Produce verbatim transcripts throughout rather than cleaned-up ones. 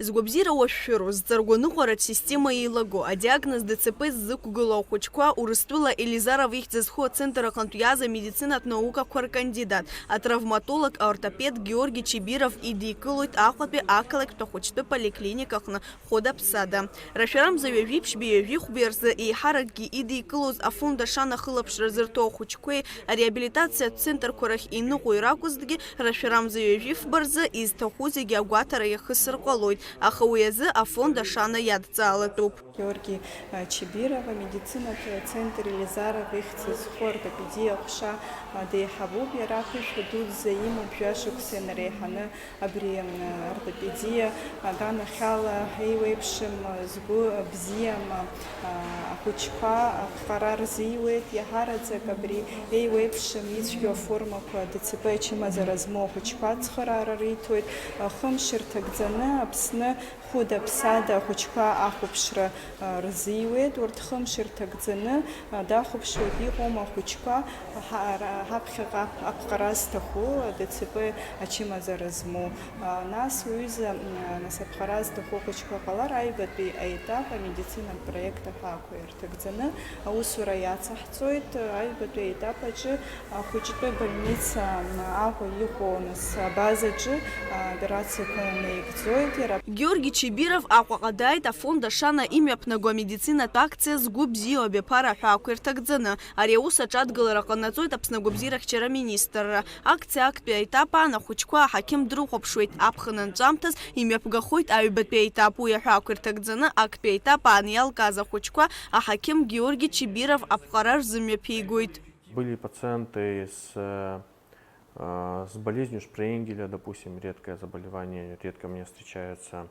Згәабзиара уашәшәыроу, зҵаргәаныҟәаратә система еилагоу, адиагноз Д Ц П ззықәгылоу ахәыҷқәа Урыстәыла Елизаров ихьӡ зху ацентр аҟынтә иааз амедицинатә наукақәа ркандидат, атравматолог-ортопед Георги Чибиров идикылоит Аҟәатәи ақалақьтә ахәыҷтәы поликлиникаҟны хәыда-ԥсада. Рашәарамза ҩажәи ԥшьбеи ҩажәи хәбеи рзы еиҳаракгьы идикылоз афонд Ашана ахылаԥшра зырҭо ахәыҷқәеи ареабилитациатә центрқәа рахь иныҟәо иракәызҭгьы, рашәарамза ҩажәи фба рзы изҭаху зегьы агәаҭара иахысыр ҟалоит, аха уи азы афонд Ашана иадҵаалатәуп. Георги, а, Чибиров амедицинатә центр Елизаров ихьӡ зху ортопедиа аҟәша, а, деиҳабуп. Иара ԥышәа дуӡӡа имоуп, жәашықәса инареиҳаны абри, м, ортопедиа аганахьала еиуеиԥшым, а, згәы бзиам, а, ахәыҷқәа аԥҟара рзиуеит. Иаҳараӡак абри еиуеиԥшым ицәгьоу аформақәа Д Ц П ачымазара змоу ахәыҷқәа ацхыраара риҭоит. А, хымш ирҭагӡаны Аԥсны хәыда-ԥсада ахәыҷқәа ахәаԥшра, а, рзиуеит. Урҭ хымш ирҭагӡаны, а, дахәаԥшуеит, иҟоума ахәыҷқәа, ҳа-, ара, ҳаԥхьаҟа ап-, аԥҟара зҭаху, а, Д Ц П ачымазара змоу. А, нас уҩыза, м, а, нас аԥҟара зҭаху ахәыҷқәа ҟалар, аҩбатәи аетап амедицинатә проект аҳәаақәа ирҭагӡаны аусура иацаҳҵоит. Аҩбатәи аетап аҿы ахәыҷтәы больница Аҟәа иҟоу, нас, абазаҿы аоперациақәа наигӡоит. Иара Георги Чибиров Аҟәаҟа дааит афонд Ашана имҩаԥнаго амедицинатә акциа Згәы бзиоу абиԥара аҳәаақәа ирҭагӡаны. Ари аус аҿадгалара ҟанаҵоит Аԥсны агәабзиарахьчара аминистрра. Акциа актәи аетап аан ахәыҷқәа аҳақьым дрыхәаԥшуеит, аԥхын анҵәамҭаз имҩаԥгахоит аҩбатәи аетап. Уи аҳәаақәа ирҭагӡаны актәи аетап аан иалкааз ахәыҷқәа аҳақьым Георги Чибиров аԥҟара рзымҩаԥигоит. Были пациенты с, э, э, с болезнью Шпрейнгеля, допустим, редкое заболевание, редко мне встречаются.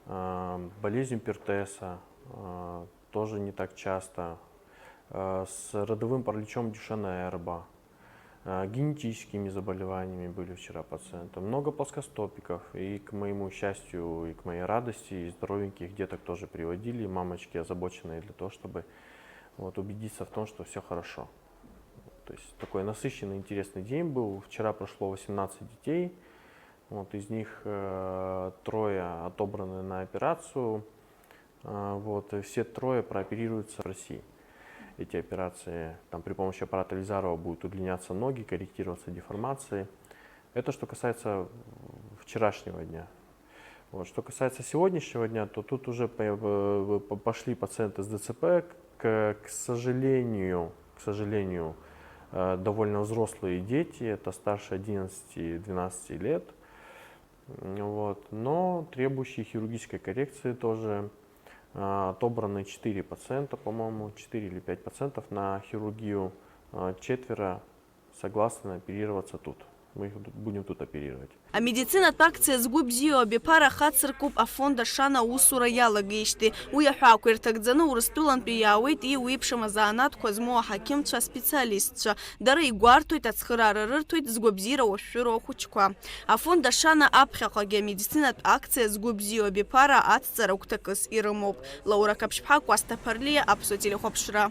Э, болезнью Пертеса, э, тоже не так часто. Э, с родовым параличом Дюшена-Эрба. Э, генетическими заболеваниями были вчера пациенты. Много плоскостопиков. И, к моему счастью, и к моей радости, и здоровеньких деток тоже приводили. И мамочки озабоченные для того, чтобы вот убедиться в том, что всё хорошо. То есть такой насыщенный, интересный день был. Вчера прошло восемнадцать детей. Вот, из них, э, трое отобраны на операцию. Э, вот, и все трое прооперируются в России. Эти операции, там при помощи аппарата Елизарова будут удлиняться ноги, корректироваться деформации. Это что касается вчерашнего дня. Вот. Что касается сегодняшнего дня, то тут уже по-, э, по-, пошли пациенты с Д Ц П. К, к сожалению, к сожалению, э, довольно взрослые дети, это старше одиннадцати-двенадцати лет. М, вот. Но требующие хирургической коррекции тоже, э, отобраны четыре пациента, по-моему, четыре или пять пациентов на хирургию, э, четверо согласны оперироваться тут. Мы их ду-, будем тут оперировать. Амедицинатә акциа Згәы бзиоу абиԥара хацыркуп афонд Ашана аусура иалагеижьҭеи. Уи аҳәаақәа ирҭагӡаны Урыстәылантәи иаауеит иуеиԥшым азанааҭқәа змоу аҳақьымцәа, аспециалистцәа. Дара игәарҭоит, ацхыраара рырҭоит згәабзиара уашәшәыроу ахәыҷқәа. Афонд Ашана аԥхьаҟагьы амедицинатә акциа Згәы бзиоу абиԥара ацҵара гәҭакыс ирымоуп. Лаура Қаԥшьԥҳа, Кәасҭа Ԥарлиа, Аԥсуа телехәаԥшра.